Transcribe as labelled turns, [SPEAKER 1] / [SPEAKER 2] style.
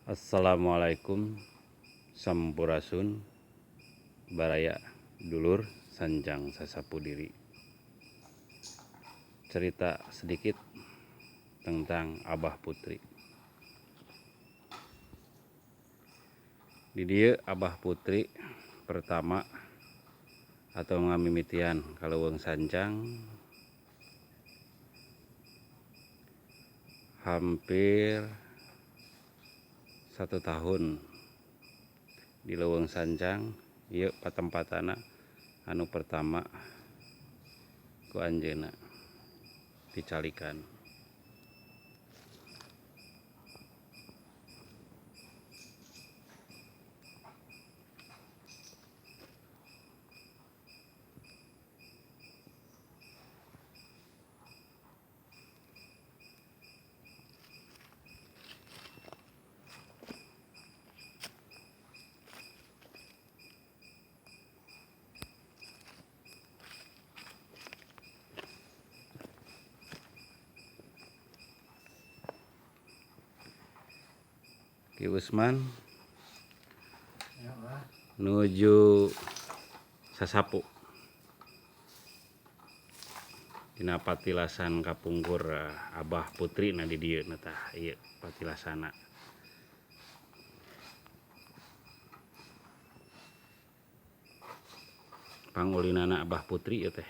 [SPEAKER 1] Assalamualaikum, sampurasun, baraya dulur sanjang sasapu diri. Cerita sedikit tentang Abah Putri. Di dieu Abah Putri pertama atau ngamimitian ka Leuweung Sancang hampir 1 tahun di Leuweung Sancang. Ieu patempatana anu pertama ku anjeunna dicalikan. Ki Usman nuju sasapu dina patilasan kapungkur Abah Putri na di dieu na tah ieu patilasana. Pangulinana Abah Putri ieu teh.